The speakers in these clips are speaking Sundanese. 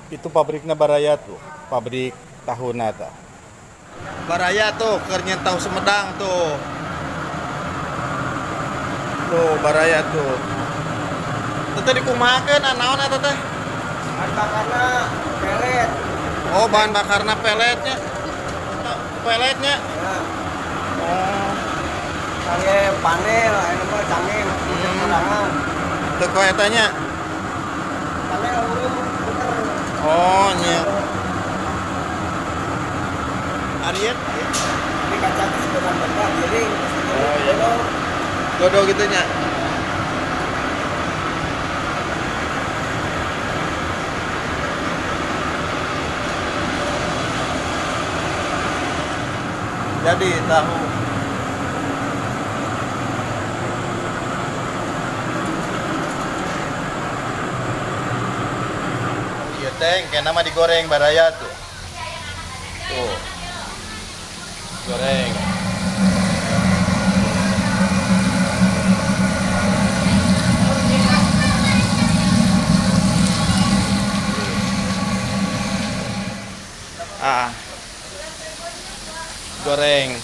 Itu pabriknya baraya tuh, pabrik tahuna tah. Baraya tuh, keur tahu Sumedang tuh. Tuh baraya tuh. Teh dikumahakeun naon eta teh? Bahan bakarna pelet. Oh, bahan bakarna peletnya. Peletnya. Ya. Oh. Kangge panel, anu mah canggih, sorangan. Teu ku eta nya. Panel urung puter. Oh, nya. Ariet. Ini kaca kesedotan benda giring. Oh, iya. Godo gitu nya. Jadi tahu. Iya teh, kena mah digoreng baraya tuh. Tuh. Goreng. Ah. Goreng.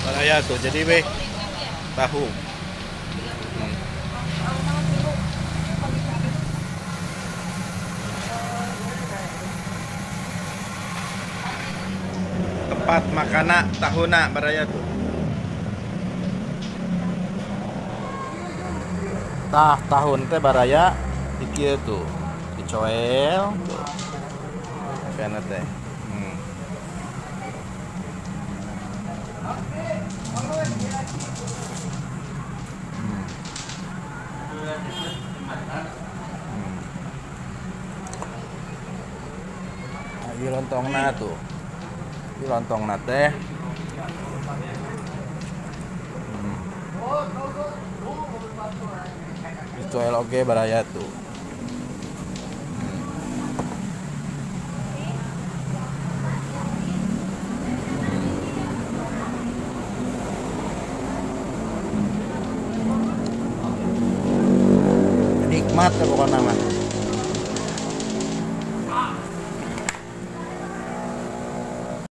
Baraya tuh, jadi weh tahu. Tempat makana tahuna baraya tuh. Tah tahun teh baraya di kieu tuh. Dicoel tuh. Kana teh. Nah, ieu lontongna tuh. Ieu lontongna teh. Dicoel oge baraya tuh. Nikmat ya pokoknya mah.